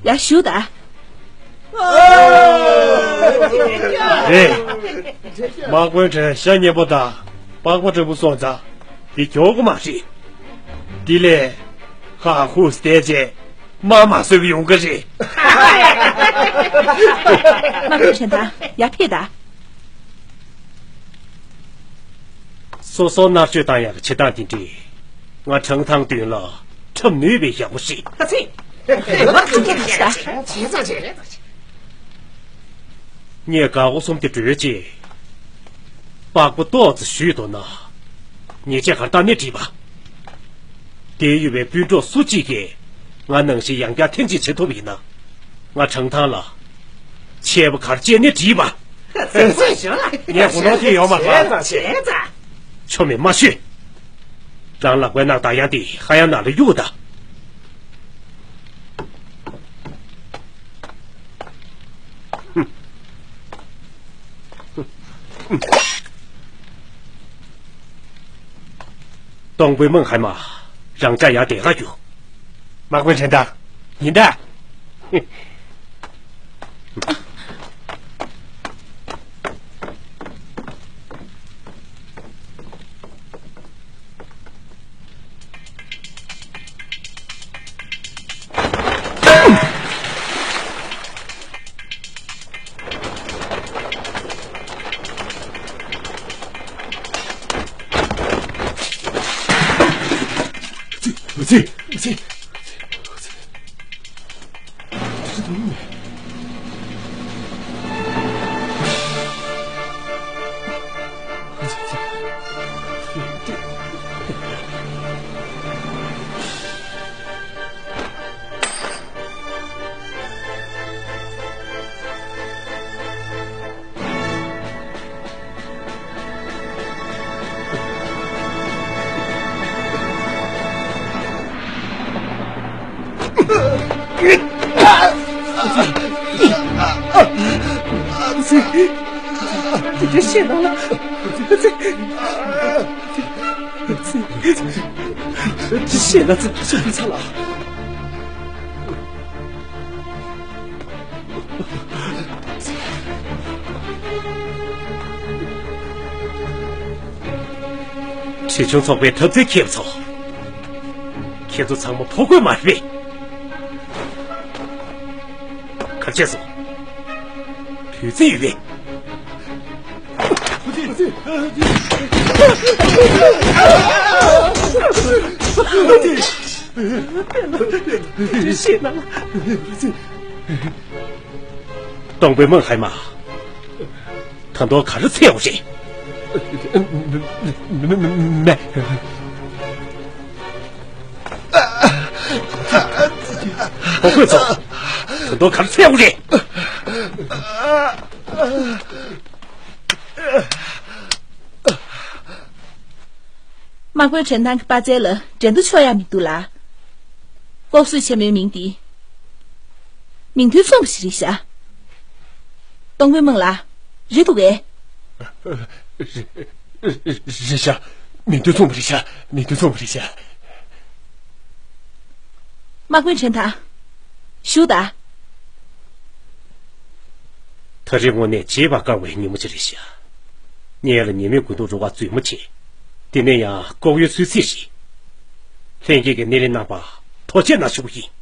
ཡར་བཞུགས་དང་། རེད། དམག་དཔོན་དྲན་ཤ་ཉེ་པོ་དང་པགས་པ་འདྲ་པོ་སོང་ཙང་འདི་མགྱོགས་པོ་མ་རེད། འདི་ལས་ཧ་ཧུ་སྟེ་རྗེས། མ་མ་བཟོས་ཡོང་གི་རེད། དམག་དཔོན་དྲན་དང་ཡར་ཕེབས་དང་། སོ་སོ་མནར་གཅོད་བཏང་ཡག་གི་བྱེད་སྟངས་དེ་འདྲས། ང་དྲན་ཐང་མདུན་ལ་འཁྲབ་ནུས་པའི་ཡག་པོ་ཞིག་ཨ་ཙི། ངས་འགག་སྒོ་གསུམ་དེ་སྒྲོལ་རྗེས། པགས་པ་ཏོག་ཙམ་བཞུས་འདུག་ན། ཉེས་ཆད་ག་རེ་བཏང་ནས་བྲིས་པ། དེར་ཡོད་པའི་སྤུན་གྲོགས་སུ་གཅིག་གིས་ང་ནང་བཞིན་ཡང་བསྐྱར་ཐེངས་གཅིག་བྱེད་ཐུབ་པ་ཡིན་ན། ང་དྲང་ཐང་ལ་ཆད་པ་ག་རེ་བཅད་ནས་བྲིས་པ། ངས་གོ་ནོར་ཐེབས་ཡོད་མ་རེད། ཆོ་མེད་མ་ཤོད། རང་ལག་པའི་ནང་དང་ཡང་དེ་ཧ་ཡང་ནང་ལ་གཡུག་ད། སྟོང་དཔོན་དམངས་ཧའི་མ། རང་ཅག་ཡར་བསྡད་ག་རྒྱུ། དམག་དཔོན་དྲན་དང་། ཡིན་ད། ཚེ། ཚེ། དེ་འདྲ་བཤད་གནང་ན། དེ་བཤད་ན་ཚེ་ཚེ་ཚེ་ལ། ཁྲིམས་སྐྱོང་ཚོགས་པའི་འཐབ་རྩོད་མཁས་པ་ཚོ། ཁྱེད་ཚོ་ཚང་མ་ཕོ་རྒོད་མ་རེད་པས། ག་རེ་བྱས་སོང་། དུས་ཚོད་ཡོད་པས། སྟོང་དཔོན་མང་ཧའེ་མ། ད་དུང་ག་རེ་འཚོལ་ཡོང་རེད། མེད། ཕོ་རྒོད་ཚོ། ད་དུང་ག་རེ་འཚོལ་ཡོང་རེད། དམག་དཔོན་ཁྲེན་ཐང་གི་པ་ཙེ་ལ་འགྲན་བསྡུར་ཆོག་ཡ་མི་འདུག་ལ། ལྐོག་གསོད་ཆེན་མོའི་མིང་འདི། མིང་དོན་མཚུངས་པ་ཞིག་རེད་ཤག་སྟོང་དཔོན་མང་ལགས། རེད་འདུག་གས། རེད་ཤག་མིང་དོན་མཚུངས་པ་རེད་ཤག་མིང་དོན་མཚུངས་པ་རེད་ཤག་དམག་དཔོན་ཁྲེན་ཐང་། བཞུགས་དང་། ད་རེས་དངོས་གནས་བརྗེད་པར་དཀའ་བའི་ཉིན་མོ་ཅིག་རེད་ཤག་སྔོན་ལ་ཉེས་མེད་དགུ་ཐུག་རུ་ཁག་རྫུན་མ་བྱས། དེ་ནས་ཡང་ལྐོག་གཡོ་སུད་སི་རེད། ལྷན་རྒྱས་ཀྱི་སྣེ་ལེན་གནང་བར་ཐུགས་རྗེ་གནང་ཞུ་གི་ཡིན།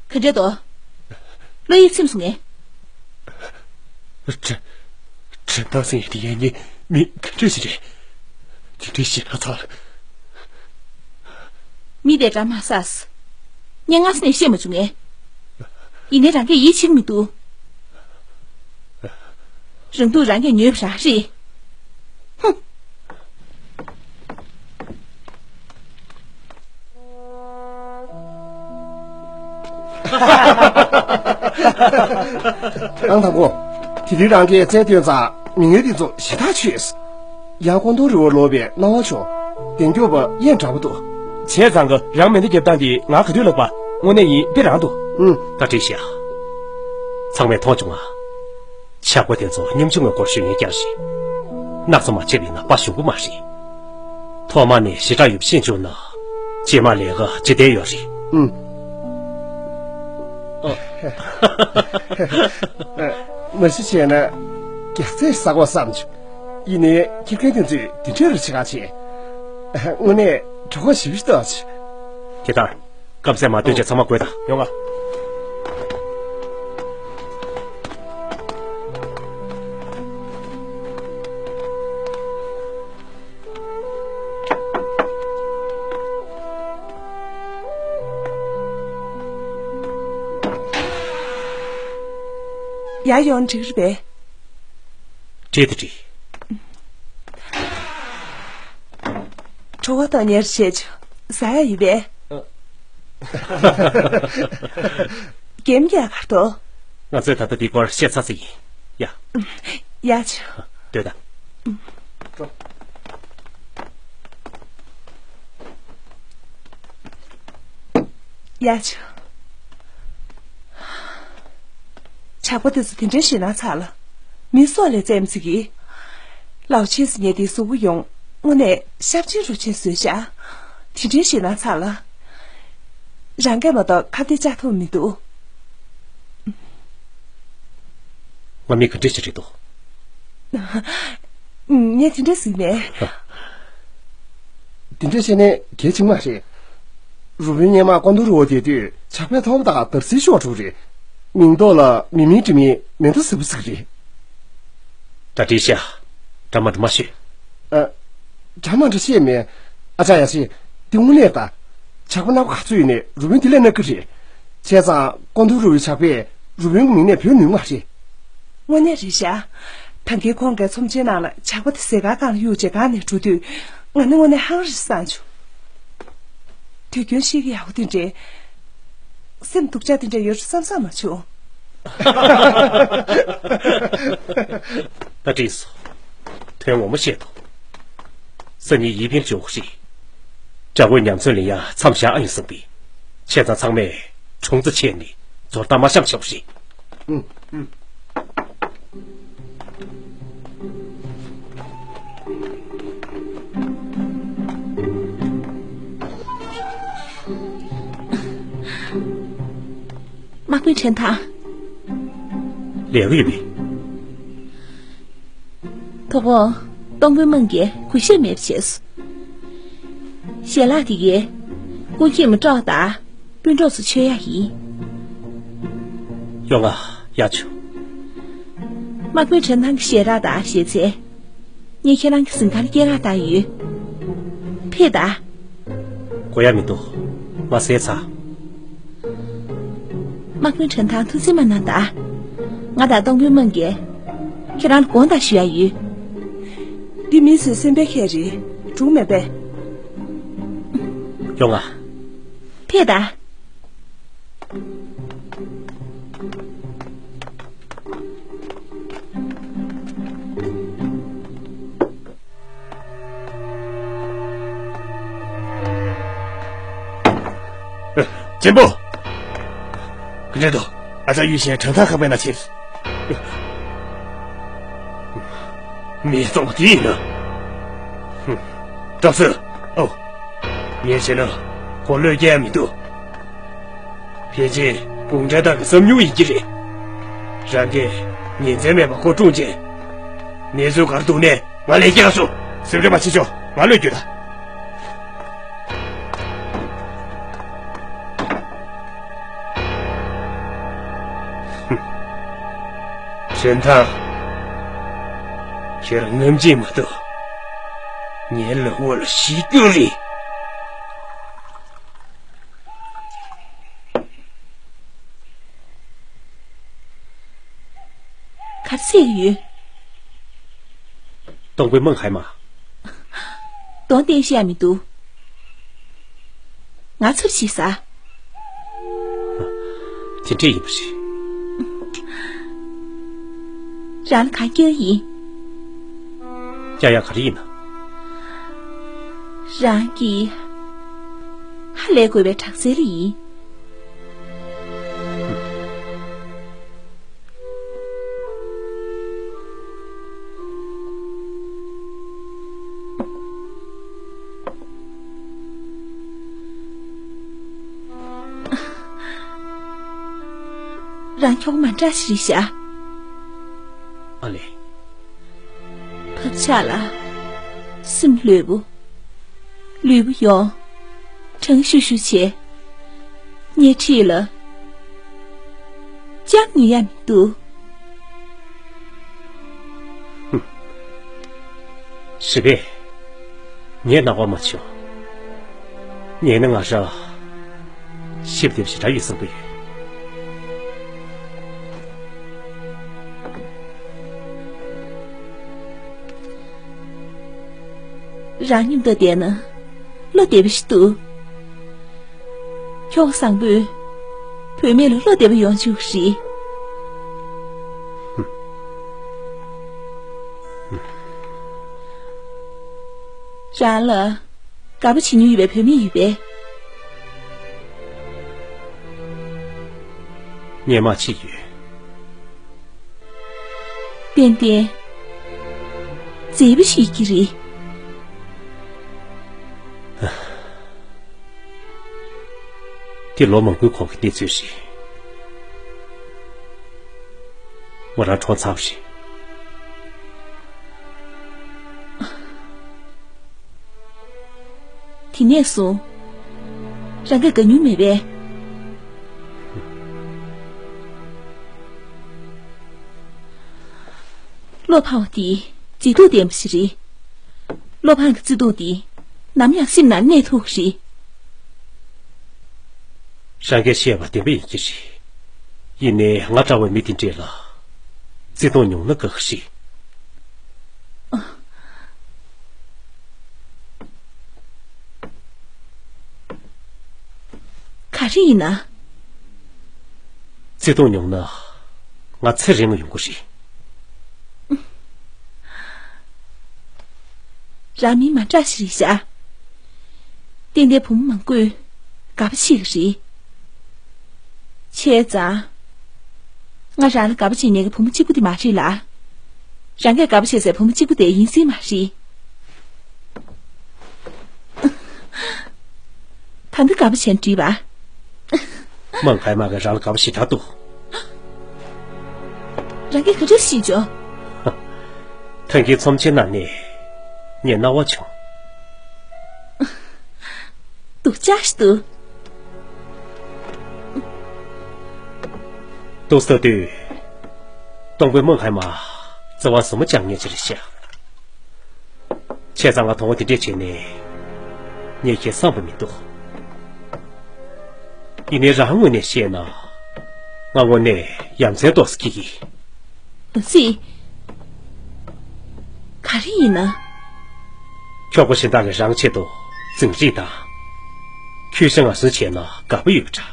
ག་འདྲ་འདུག་བློ་ཡིད་ཚིམ་སོང་ངས། ཁྲེན་ཁྲེན་ཐང་ཟེར་ཡས་དེ་ཡང་ངའི་མི་ག་འདྲ་ཞིག་རེད། དེ་འདྲའི་ཞེ་དྲག་ཚ། མི་དེ་འདྲ་མ་ཟ། ངས་སྔ་ས་ནས་བཤད་མ་བྱུང་ངས། ཡིན་ནའི་རང་གིས་ཡིད་ཆེས་མི་འདུག་རང་སྡུག་རང་གིས་ཉོས་པ་རང་རེད། ཧུམ། ཨང་དང་པོ། དེ་རིང་རང་གིས་རྩལ་སྟོན་ཙང་མི་ངན་འདི་ཚོ་ཞེ་དྲག་ཆོས། ཡང་ཀོང་ཏུང་རི་བོ་ལོག་པའི་སྣང་བ་བྱུང་། བདེན་སྐྱོབ་པ་ཡན་འདྲ་པོ་འདུག་བྱས་ཙང་གི་རང་མེ་མདའ་རྒྱབ་སྟངས་དེ་ང་ག་དུས་ལབ་པ། དངོས་གནས་ཡིན་དཔེ་རང་འདུག་ཨུམ། ད་བྲིས་ཤག་ཚང་མས་མཐོང་བྱུང་ང་། ཇག་པ་དེ་ཚོ་ཉམ་ཆུང་ངའི་སྐོར་ཤོད་ཡོན་རྐྱང་རེད། སྣག་ཚ་མ་བྱས་པ་ཡིན་ན་དཔའ་ཞུམ་པོ་མ་རེད། ཐོག་མ་ནས་ཞེ་དྲག་ཡོད་པ་ཤེས་བྱུང་ན། རྗེས་མ་ལས་ཀ་ཇེ་བདེ་ཡོད་རེད། ཨུམ། མ་གཞི་བྱས་ན། རྒྱགས་ཚད་ས་གོ་བསམ་བྱུང་། ཡིན་ནའི་ཁྱི་རྒན་དེ་ཚོས་དེ་འདྲའི་རུ་བྱེད་ག་བྱེད། དངོས་གནས་གྲོགས་པོ་ཞིབ་ཏོག་བྱེད། དེ་ལྟར། སྐབས་ཟད་མ་སྡོད་ཅིག་ཚང་མ་དགོད་དང་། ཡོང་ང་། ཡར་ཡོང་འགྲིག་རེད་པས། འགྲིག་འདུག་འགྲིག་གྲོགས་པོ་དང་ཉེར་བྱས་ཆུ་ཟ་ཡ་ཡོད་པས། ཨ། རྒན་རྒྱགས་གར་དོ། ང་ཚོས་ད་ལྟ་འདིའི་སྐོར་བཤད་ཚར་ཚར་ཡིན། ཡ། ཡ་ཆུ། སྡོད་དང་། འགྲོ། ཡ་ཆུ། ཇག་པ་དེ་ཚོ་དེ་འདྲའི་ཞེད་སྣང་ཚ་ལ། མི་སྲོག་ལས་བཙན་པོ་ཅིག་གིས། ལའོ་ཆིན་ཟེར་མཁན་དེའི་གཟུགས་པོ་ཡོངས་དངོས་གནས་ཤ་ཆེན་རུ་ཆེན་བཟོས་ཤག་དེ་འདྲའི་ཞེད་སྣང་ཚ་ལ། རང་སྐད་མ་གཏོགས་ཁ་གཏད་བཅག་ཐུབ་མི་འདུག་ང་མི་ག་འདྲ་ཞིག་རེད་འདུག་ངས་དེ་འདྲ་གཟིགས་མེད། དེ་འདྲ་བཤད་ནས་གལ་ཆེན་མ་རེད། རུ་དཔོན་སྔོན་མ་ཀོང་ཏུང་རི་བོ་བསྡད་དུས་ཇག་པས་མཐོང་བ་དང་བརྡབ་གསིག་ཤོར་འགྲོ་རེད། མིང་ཐོག་ལ་མི་མིང་འབྲི་མིན་མེ་མདའ་ཟེར་བ་ཟེར་གི་རེད། ད་བྲིས་ཤག་འདྲ་མ་འདྲ་མ་ཤོད། ཨ། འདྲ་མ་འདྲ་བཤད་མེད། ཨ་ཅག་ཡ་ཤི། དེ་དངོས་གནས་ད། ཇག་པ་སྣ་ཁ་ག་ཚོད་ཡོད་ནས་རུ་དཔོན་དེ་ལས་སྣ་ཁ་རེད། བྱས་ཙང་ཀོང་ཏུ་རུ་བའི་ཇག་པས་རུ་དཔོན་གྱི་མིང་ནས་བོས་ནུས་མ་རེད། དངོས་གནས་རེད་ཤག་ད་གིན་ཁོང་གིས་ཚོམས་ཆེན་ནང་ལ་ཇག་པ་དེ་ཟས་དཀར་སྒང་ལ་གཡུགས་བྱས་སྒང་ནས་འགྲོ་དུས། ང་ནི་དངོས་གནས་ཧང་རེ་སངས་བྱུང་། དུས་རྒྱུན་ཤེས་ཀྱི་ཡག་པོ་དེ་འདྲས། སེམས་སྡུག་ཅག་དེ་འདྲས་ཡོད་རེད་བསམ་བསམ་མ་བྱུང་། ད་འགྲིག་སོང་། དོན་ངོ་མ་བཤད་དོ། སང་ཉིན་ཡིན་ཕིང་འབྱོར་གྱི་རེད། ཇག་པོས་ཉམས་ཚོད་ལེན་ཡ་མཚམས་བཞག་ཨ་ཡིན་བསམ་པས། བྱས་ཙང་ཚང་མས་དྲུང་རྩ་ཆད་ནས་ཛོར་ལྟ་མ་བཤམས་བྱས་པ་རེད། ཨུ། ཨུ། དམག་དཔོན་ཁྲེན་ཐང་། ལས་ཀ་ཡོད་པས། དོ་དགོང་། སྟོང་དཔོན་དམངས་ཀྱིས་གུས་ཞབས་མེད་པ་བྱས་སོང་། ཞལ་ལག་དེ་གས། སྐུ་མཁྱེན་མ་སྤྲོད་དང་། སྤུན་གྲོགས་ཚོ་མཆོད་ཡ་ཡིན། ཡོང་ང་། ཡག་བྱུང་། དམག་དཔོན་ཁྲེན་ཐང་གི་ཞལ་ལག་དང་ཞལ་ཚལ། ངས་ཁྱེད་རང་གི་གཟིམ་ཁང་ལ་སྐྱེལ་རག་བཏང་ཡོད། ཕེབས་དང་། དགོས་ཡ་མི་འདུག་ང་ཟས་ཚར། དམག་དཔོན་ཁྲེན་ཐང་ཐུགས་འཛེམ་མ་གནང་དང་། ང་དང་སྟོང་དཔོན་དམངས་ཀྱིས་ཁྱེད་རང་ལ་དགོངས་དག་ཞུ་ཡ་ཡོད། འདི་མི་ཚོའི་སེམས་པའི་ཁྱད་རེད། འགྲུག་མེད་པས། ཡོང་ང་། ཕེབས་དང་། ཨ། ཆེན་པོ། ག་འདྲ་འདུག་ཨ་ཅག་ཡུལ་གཞན་གྲངས་ཐག་ཁ་པའི་ན་ཕྱིར། མི་བཙོང་བ་དེ་ཡིན་ན། སྐྲག་སོང་། ཨོ། ངས་བྱས་ན་ཁོ་བློས་འགེལ་ཡ་མི་འདུག་ཕལ་ཆེར་གུང་ཁྲན་ཏང་གི་བསམ་མྱོང་ཡིན་གྱི་རེད། རང་གིས་ཉིན་མཚན་མེད་པར་ཁོ་བཀྲོངས་རྗེས། གནས་ཚུལ་ག་རེ་འདུག་ནས་ང་ལས་ཀྱང་སོང་། སེམས་ཁྲལ་མ་བྱེད་ཆོག་ང་བློས་འགྱོད་ད། ཧུམ། ཁྲེན་ཐང་། ཁྱེད་རང་ངམ་ཅིག་མ་གཏོགས། ངའི་ལག་འོག་ལ་ཤི་རྒྱུ་རེད། ག་རེ་བྱེད་ཀྱི་ཡོད། སྟོང་དཔོན་དམངས་ཧའི་མ། གདོང་བསྟན་ཤེས་ཡ་མི་འདུག་ང་ཚུར་ཕྱིན་ས། དེ་འདྲས་ཡིན་པ་རེད། རང་ལ་གང་སྐྱོན་ཡིན། སྐྱོན་ཡག་ག་རེ་ཡིན་ན། རང་གིས་ཧ་ལས་དགོས་པའི་དྲག་རྩལ་ཡིན། རང་ཁྱོ་ག་མ་འདྲ་ཞིག་རེད་ཤག་ཨ་ལེ། བབ་ཆགས་ལ། སེམས་ལྷོད་པོ། ལུས་པོ་ཡོངས། གྲང་ཤུར་ཤུར་བྱས། ངའི་འཁྲིས་ལ། ཅང་ཉལ་ཡ་མི་འདུག་རེད་པས། ངས་སྣང་བ་མ་བྱུང་། ངས་ནི་ང་རང་ཤི་བདེ་བ་ཞེ་དྲག་ཡོད་བསམ་གྱི་ཡོད། རང་མཉམ་དུ་བསྡད་ན་བློ་བདེ་བ་ཞིག་འདུག་ཁྱོ་ག་བཟང་པོས་བུད་མེད་ལ་བློ་བདེ་བ་ཡོང་བཅུག་རེད། རང་ལ་དགའ་པོ་བྱེད་མྱོང་ཡོད་པའི་བུད་མེད་ཡོད་པས། ངས་མ་ཕྱི་ཡོད། ཏན་ཏན་མཛེས་པོ་ཞིག་གི་རེད། དེ་ལོ་མང་པོའི་གོང་གི་གནས་ཚུལ་རེད། ང་རང་གྲོངས་ཚར་བ་རེད། དེ་ནས་བཟུང་། རང་གིས་དགའ་མྱོང་མེད་པས། བློ་ཕངས་པ་དེ་བརྗེད་ཐབས་བདེན་པ་ཞིག་རེད། བློ་ཕངས་ཀྱི་བརྩེ་དུང་དེ་ནམ་ཡང་སེམས་ནང་གནས་ཐུབ་ཀྱི་རེད། རང་གིས་བཤད་པ་བདེན་པ་ཡིན་གྱི་རེད། ཡིན་ནའི་ང་འདྲ་བའི་མི་དེ་འདྲས་ལ་བརྩེ་དུང་ཉུང་ན་དགའ་གི་རེད། ག་རེ་ཡིན་ན། བརྩེ་དུང་ཉུང་ན་ང་ཚེ་རིང་ཡོང་གི་རེད། རང་མི་མ་འདྲ་ཞིག་རེད་ཤག་ཏན་ཏན་བུ་མོ་མང་པོས་དགའ་པོ་བྱེད་ཀྱི་རེད། བྱས་ཙང་། ང་རང་ལ་དགའ་པོ་བྱེད་མཁན་གྱི་བུ་མོ་གཅིག་པུ་དེ་མ་རེད་ལ། རང་གིས་དགའ་པོ་བྱེད་སའི་བུ་མོ་གཅིག་པུ་དེ་ཡིན་སྲིད་མ་རེད། ད་འདི་དགའ་པོ་བྱས་ན་འགྲིག་པ། མང་ཧའེ་མ་གིས་རང་ལ་དགའ་པོ་ཞེ་དྲག་འདུག་རང་གིས་ག་འདྲ་ཤེས་བྱུང་། ད་གིན་ཚོམས་ཆེན་ནང་ནས་ངས་རྣ་བ་བྱུང་། སྡུག་ཅག་ཞིག་འདུག་འདུག་ཟེར་དུས། སྟོང་དཔོན་མང་ཧའེ་མ་བརྩེ་བ་ཟབ་མོ་བཅངས་མཁན་ཅིག་རེད་ཤག་བྱས་ཙང་ང་དོགས་པ་དེ་འདྲས་བྱས་ནས་ངས་ཁྱེད་བསམ་པ་མི་འདུག་ཡིན་ནའི་རང་ངོས་ནས་བཤད་ན། ང་དངོས་གནས་ཡ་མཚན་ཏོག་ཙམ་སྐྱེ་གི། སྲིད། ག་རེ་ཡིན་ན། ཁྱོ་ག་གཞན་དག་གིས་རང་ཆེད་དུ་རྫིང་རིགས་དང་། ཁྱོད་ཤ་ང་སུན་བྱས་ན་དགའ་པོ་ཡོད་པ་འདྲ།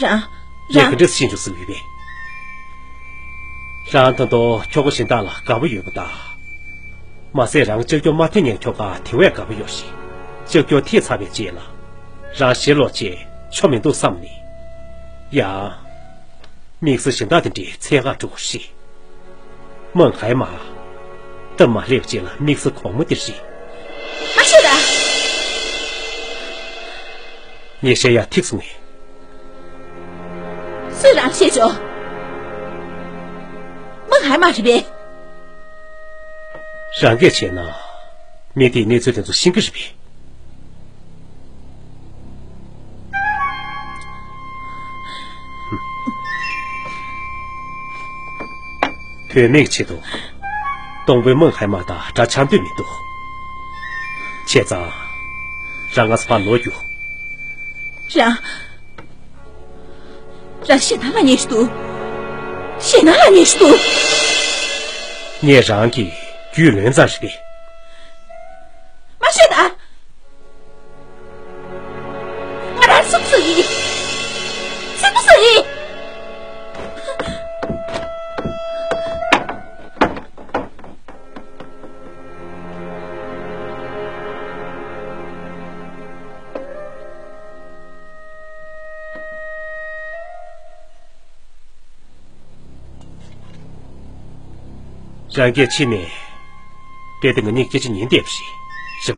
རང་། ངས་རང་། ག་འདྲས་ཤེས་འཇུག་སུ་ཡོད་པས། རང་ད་དུང་ཁྱོ་ག་གཞན་དག་ལ་དགའ་པོ་ཡོད་པ་འདྲ། མ་ཟད་རང་ལྕགས་ཀྱོག་མ་འཐེན་མཁན་ཁྱོ་ག་དེ་བས་དགའ་པོ་ཡོད་རེད། ལྕགས་ཀྱོག་འཐེན་ཚར་བའི་རྗེས་ལ། རང་ཞེ་ལོག་བྱས་ཆོ་མི་འདུག་བསམ་ནས། ཡང་། དམིགས་བསལ་གཞན་དག་དེ་འདྲའི་འཚོལ་ག་འགྲོ་དགོས་རེད། མང་ཧའེ་མ། སྟབས་མ་ལེགས་པ་ཅིག་ལ་དམིགས་བསལ་གོང་མ་དེ་རེད། མ་བཤད་ད། ངས་བཤད་ཡ་ཐིག་སོང་ངས། སུས་རང་བཤད་ཆོག་མང་ཧའེ་མ་རེད་པས། རང་གིས་བྱས་ན། མི་དེས་གནས་ཚུལ་དེ་ཚོ་ཤེས་ཀྱི་རེད་པས། བུད་མེད་ཆེད་དུ། སྟོང་དཔོན་མང་ཧའེ་མ་དང་འདྲ་ཆགས་འདོད་མི་འདུག་བྱས་ཙང་། རང་ང་ཚོ་ཕར་ལོག་རྒྱུགས། རང་། རང་ཞེད་སྣང་ལ་ཉེ་ཞིག་འདུག་ཞེད་སྣང་ལ་ཉེ་ཞིག་འདུག་ངས་རང་གི་རྒྱུས་ལོན་ཙམ་རེད་པས། མ་བཤད་ད། ང་རང་སུ་སུ་ཡིན། སུ་སུ་ཡིན། རང་གིས་ཕྱི་ནས། རྦད་དེ་ང་གཉིས་སྐད་ཆ་ཉན་བསྡད་པ་རེད།